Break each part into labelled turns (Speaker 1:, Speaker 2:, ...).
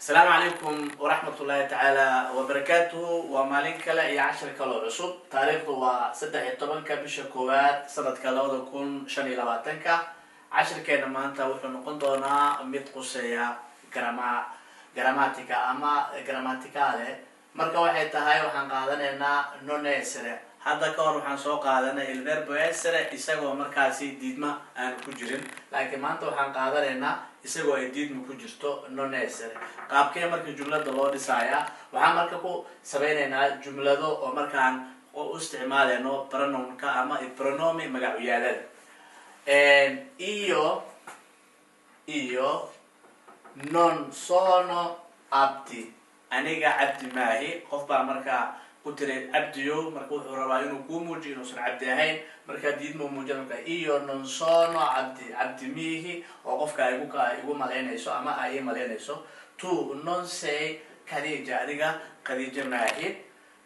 Speaker 1: Asalaamu calaykum waraxmat ullaahi tacaala wabarakaatuhu. Waa maalin kale iyo cashir kaloo cusub. Taariikhdu waa 13-ka bisha koowaad, sanadka 2025-ka. Cashirkeena maanta wuxuu noqon doonaa mid quseeya grammatica ama grammaticale. Marka waxay tahay, waxaan qaadanaynaa non essere. Hadda ka hor waxaan soo qaadanay il verbo essere isagoo markaasi diidma aan ku jirin, laakiin maanta waxaan qaadanaynaa isagoo ay diidma ku jirto, non essere. Qaabkee marka jumlada loo dhisayaa? Waxaan marka ku samaynaynaa jumlado oo markaan u isticmaaleyno pronounka ama pronomi magacyaalada. Io non sono Cabdi, aniga Cabdi maahi. Qof baa markaa ku tiray "Cabdiyo", marka wuxuu rabaa inuu kuu muujiyo inuusan Cabdi ahayn. Markaa diidma muujina. Marka "io non sono Cabdi", Cabdi miihi, oo qofka igu igu malaynayso ama ay ii malaynayso. "Tu non sei Khadija", adiga Khadija maahid.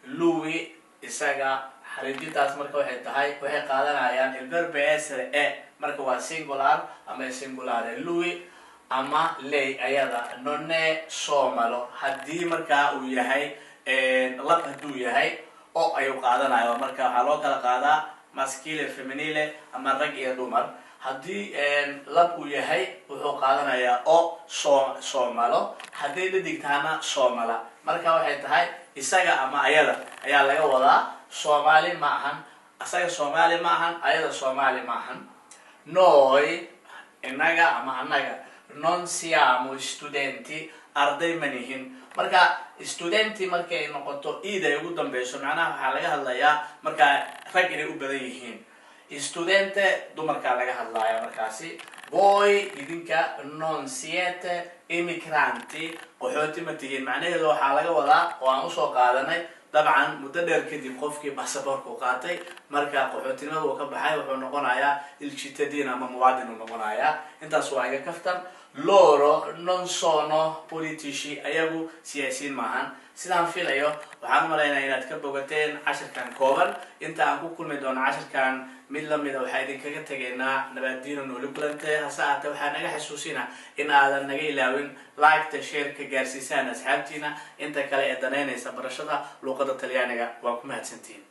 Speaker 1: "Lui", isaga. Xariijintaas marka waxay tahay, waxay qaadanayaan il verbo essere e marka waa singular ama singolare. Lui ama lei, ayada. "Non è somalo", haddii markaa uu yahay lab, hadduu yahay o ayuu qaadanayo. Marka waxaa loo kala qaadaa maschile, femminile ama rag iyo dumar. Haddii lab uu yahay, wuxuu qaadanayaa o somalo. Hadday dhadig tahana, somala. Marka waxay tahay, isaga ama ayada ayaa laga wadaa. Soomaali ma ahan, isaga Soomaali ma ahan, ayada Soomaali ma ahan. "Noi", inaga ama anaga. "Non siamo studenti", arday ma nihin. Marka studenti markay noqoto ida ay ugu dambeyso, macnaha waxaa laga hadlayaa markaa rag inay u badan yihiin. Studente dumarkaa laga hadlaya markaasi. "Voi", idinka. "Non siete immigranti", qaxooti ma tihiin. Macnaheedu waxaa laga wadaa oo aan usoo qaadanay, dabcan muddo dheer kadib qofkii basaboorka u qaatay, marka qaxootinimada uu ka baxay, wuxuu noqonayaa il cittadino ama muwaadin uu noqonayaa. Intaas waa iga kaftan. "Loro non sono politici", ayagu siyaasiyiin maahan. Sidaan filayo, waxaan u malaynaya inaad ka bogateen cashirkan kooban. Inta aan ku kulmi doono cashirkan mid lamida, waxaa idinkaga tegaynaa nabaddiino, nooli kulante. Hase ahaatee, waxaa naga xasuusina in aadan naga ilaawin like-ta, share-ka, gaarsiisaan asxaabtiina inta kale ee danaynaysa barashada luuqada Talyaaniga. Waa ku mahadsantihiin.